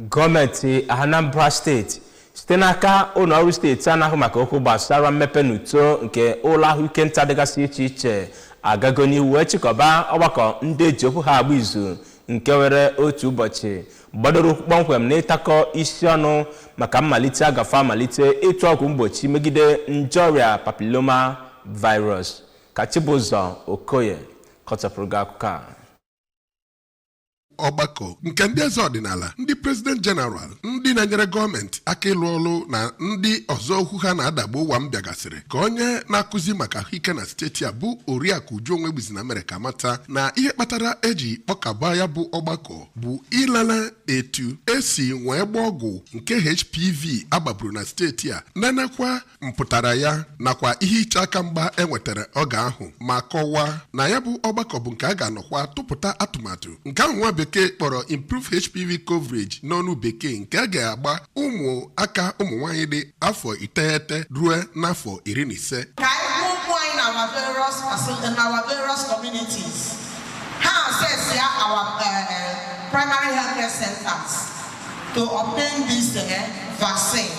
Gọọmenti Anambra Steeti, site n'aka ụlọ ọrụ steeti a na-ahụ maka okwu gbasara mmepe na uto nke ụlọ ahụike nta dịgasị iche iche, agago n'ihu wee chịkọba ọgbakọ ndị eji okwu ha agba izu nke were otu ụbọchị, gbadoro ụkwụ kpọmkwem n'ịtakọ isi ọnụ maka mmalite agafe amalite ịtụ ọgwụ mgbochi megide nje ọrịa papilloma virus. Ka Chibụzọ Okoye kọtọpụrụ gị akụkọ a. Ọgbakọ nke ndị eze ọdịnala, ndị president general, ndị na-enyere gọọmenti aka ịlụ ọrụ na ndị ọzọ okwu ha na-adagbu ụwa m bịagasịrị, ka onye na-akụzi maka ahụike na steeti a bụ Oriakụ Uju Onwegbuzina mere ka mata na ihe kpatara eji kpọkaba ya bụ ọgbakọ bụ ilele etu esi nwee gba ọgwụ nke HPV agbagburu na steeti a, nenekwa mpụtara ya nakwa ihe iche aka mgba enwetara oge ahụ, ma kọwaa na ya bụ ọgbakọ bụ nke a ga-anọkwa tụpụta atụmatụ nke ahụ nwa bekee kpọrọ Improve HPV Coverage n'ọnụ bekee, nke a ga-agba ụmụaka ụmụ nwaanyị dị afọ 9 ruo n'afọ 15. Ka anyị gbuo ụmụ anyị na our various communities, ha access ya our primary healthcare centers to obtain this vaccine.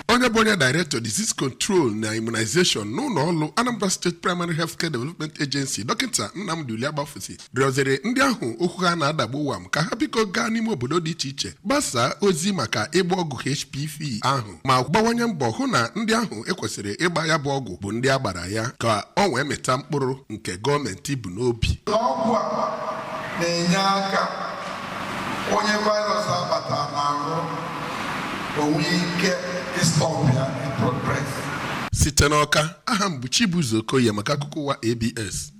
Onye bụ onye director, disease control na immunization n'ụlọ ọrụ Anambra State Primary Healthcare Development Agency, Dọkịta Nnamdi Uliagbafusi, rịọziri ndị ahụ okwu ha na-adagbu wam ka ha biko gaa n'ime obodo dị iche iche gbasaa ozi maka ịgba ọgwụ HPV ahụ, ma gbawanye mbọ hụ na ndị ahụ ekwesịrị ịgba ya bụ ọgwụ bụ ndị a gbara ya, ka ọ wee mịta mkpụrụ nke gọọmenti bụ n'obi. Ọgwụ a na-enye aka onye virus abata n'ahụ onwe ike ịstop ya in progress. Site n'Ọka, aha m bụ Chibuzo Okoye maka akụkọ ụwa ABS.